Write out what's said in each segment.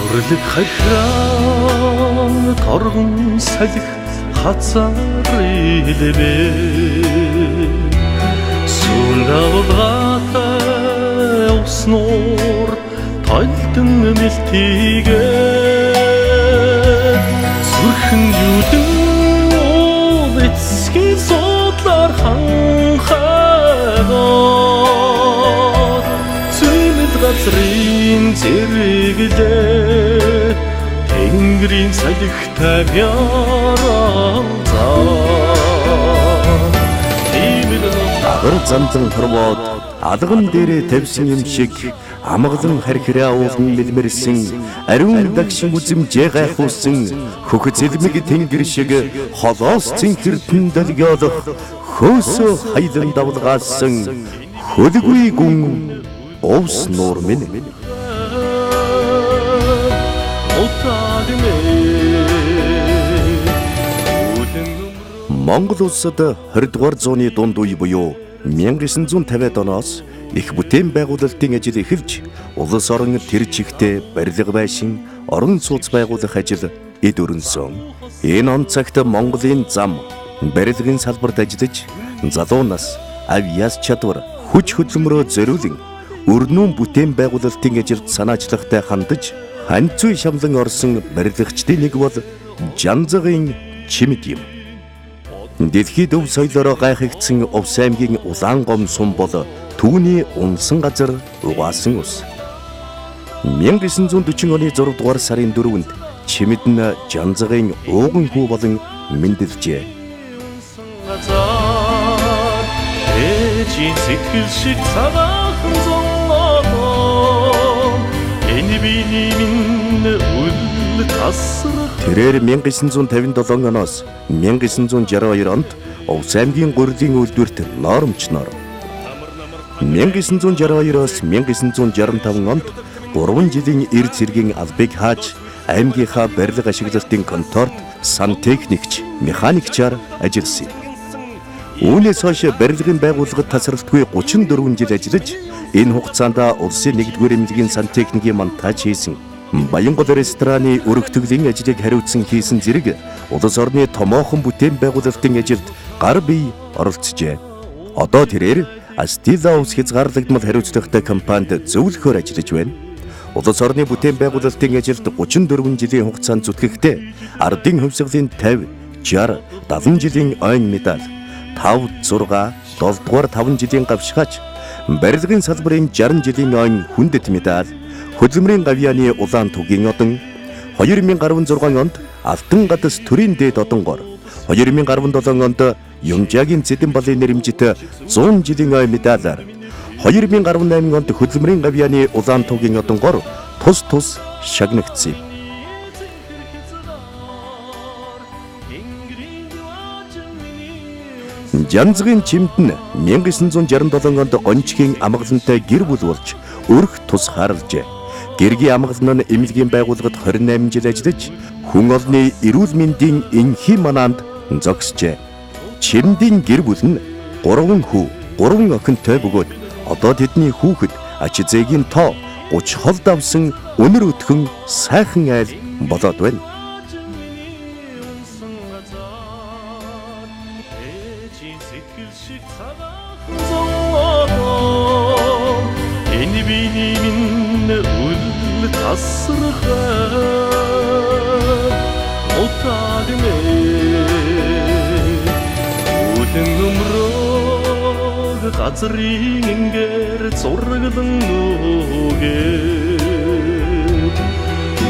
Зүрлэг хархиран торгон салхи хацар илбэ. Сүүн давлгаатай ус нуур толдон мэлтийгээ. Сүрхэн юудэн уул эцгийн судлаар ханхайгаад зүймэл газрын зэрэглээ тэнгэрийн салхитай бяралзаа. Агар замзан хорвоод алган дээрээ тавьсан юм шиг амгалан хархираа уулан мэлмэрсэн ариун дагшин үзэмжээ гайхуулсан хөхөцөлмөг тэнгэр шиг холоос цэнхэртэн долгиолох хөөсөө хайлан давлгаасан хөлгүй гүн овс нуур минь. Монгол улсад 20 дугаар зууны дунд үе буюу 1950-ад оноос их бүтээн байгуулалтын ажил эхэлж, улс орон тэр чигтээ барилга байшин, орон сууц байгуулах ажил эд өрнөсөн. Энэ он цагт Монголын зам, барилгын салбарт ажиллаж, залуу нас, авьяас чадвар, хүч хөдөлмөрөө зориулан өрнүүн бүтээн байгуулалтын ажилд санаачлагтай хандаж, ханьцүй шамлан орсон барилгачдын нэг бол Жанзагийн Чимэд юм. Дэлхийд өв соёлоороо гайхагдсан Увс аймгийн Улаан гом сум бол түүний унсан газар угаасан ус. 1940 оны 6 дугаар сарын 4-нд Чимэд нь Жанзагийн ууган хүү болон мэндэлжээ. Ээжийн сэтгэл шиг цагаахан зонголоо энэ биений минь үл тасрах. Тэрээр 1957 оноос 1962 онд Увс аймгийн гурилын үйлдвэрт ноормчноор, 1962-оос 1965 онд 3 жилийн эр цэргийн албыг хааж аймгийнхаа барилга ашиглалтын конторт сантехникч, механикчаар ажилласан юм. Үүнээс хойш барилгын байгууллагад тасралтгүй 34 жил ажиллаж, энэ хугацаанд улсын 1-р эмнэлгийн сантехникийн монтаж хийсэн. Баянгол рестораны өргөтгөлийн ажлыг хариуцсан хийсэн зэрэг улс орны томоохон бүтээн байгуулалтын ажилд гар бие оролцжээ. Одоо тэрээр Астила ус хязгаарлагдмал хариуцлагатай компанид зөвлөхөөр ажиллаж байна. Улс орны бүтээн байгуулалтын ажилд 34 жилийн хугацаанд зүтгэхдээ ардын хувьсгалын 50, 60, 70 жилийн ойн медаль, 5, 6, 7 дугаар 5 жилийн гавшгаач, барилгын салбарын 60 жилийн ойн хүндэт медаль, хөдөлмөрийн гавьяаны улаан тугийн одон, 2016 онд Алтан гадас төрийн дээд одонгоор, 2017 онд Юмжаагийн Цэдэн балын нэрэмжит 100 жилийн ой медалаар, 2018 онд хөдөлмөрийн гавьяаны улаан тугийн одонгоор тус тус шагнагдсан юм. Жанзагийн Чимэд нь 1967 онд Гончгийн амгалантай гэр бүл болж өрх тусгаарлажээ. Гэргийн амгалан нь эмнэлгийн байгууллагад 28 жил ажиллаж, хүн олны эрүүл мэндийн энхийн манаанд зогсжээ. Чимдийн гэр бүл нь 3 хүү, 3 охинтой бөгөөд одоо тэдний хүүхэд ач зээгийн тоо 30 хол давсан өнөр өтгөн сайхан айл болоод байна. Энэ биений минь үл тасрах утаагнэ үлэн өмрөг газрын ингэр зураглан нүгээд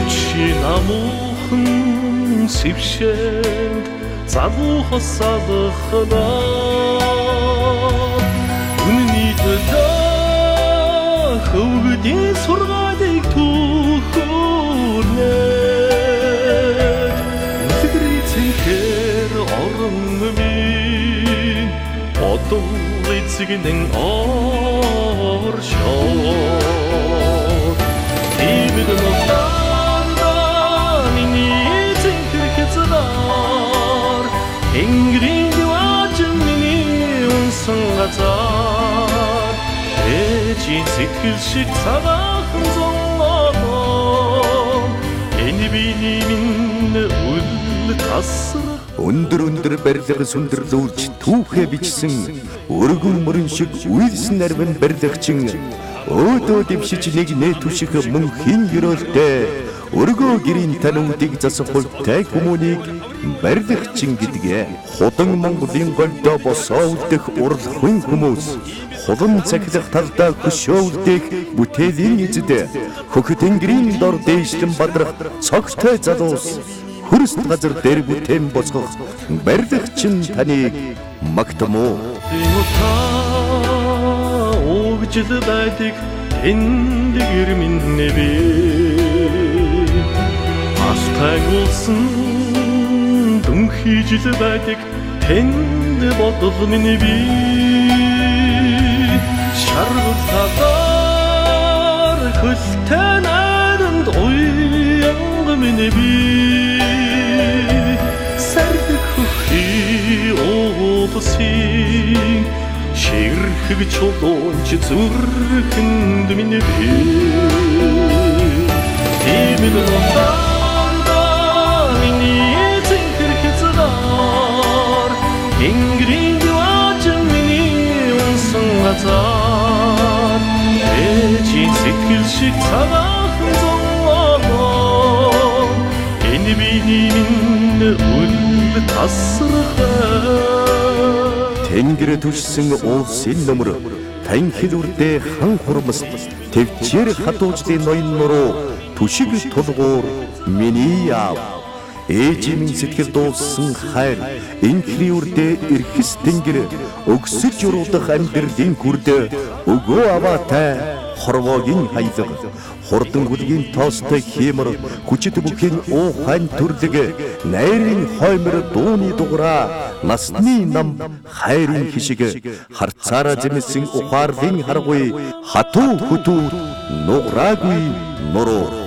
чи намуухан сэвшэнд залуу хосалхлаа үнэний төлөө хөвгдийн сургаалыг түүхүүрнэ үлгэрийн цэнхэр орон минь бодол эцэгнэн оршоод Ивэг нутаанда миний цэнхэр хязгаар тэнгэрийн диваажин миний унсан газар ээжийн сэтгэл шиг цагаахан зонголоо тасрах. Өндөр өндөр барилга сүндэрлүүлж түүхээ бичсэн өргөн мөрөн шиг уйлсан нарвин барилгачин өөдөө дэвшиж нэг нэ түших мөнхийн ерөөлтэй өргөө гэрийн тануудыг засах хувьтай хүмүүнийг барилгачин гэдгээ. Худан Монголын голдоо босоо үлдэх уралхын хүмүүс хулан цахилах талдаа хөшөө үлдэх бүтээлийн эзэд хөх тэнгэрийн дор дээшлэн бадрах цогтой залуус хөрст газар дээр бүтээн босгох барилгачин таныг магтамуу. Угжил байдаг тэндгэр минь нэвэ алтай улсан дүнхийжил байдаг тэнд бодол минь би шаргал талаар хөлтэй наранд уянга минь би сэрдэг хөхий уулсын ширхэг чулуунч зүрхэнд минь би тийм л удаанда миний цэнхэр хязгаар тэнгэрийн диваажин миний унсан газар ээжийн сэтгэл шиг цагаахан зовлон энэ биений минь үл тасрах. Тэнгэр түшсэн уулсын нөмөр танхил үрдээ хан хурмаст төвчээр хатуужлын ноён нуруу түшиг тулгуур миний аав. Ээжийн минь сэтгэл дуулсан хайр инхри үрдээ эрхэс тэнгэр өгсөж уруулах амьдралын хүрд өгөө аваатай хорвоогийн хаялга хурдан хүлгийн тоостой хиймэр хүчит бүхийн уухайн төрлөг найрын хоймор дууны дуграа насны нам хайрын хишиг харцаараа зэмсэн ухаарлын харгуй хатуу хөтүү нуграагүй нуруу.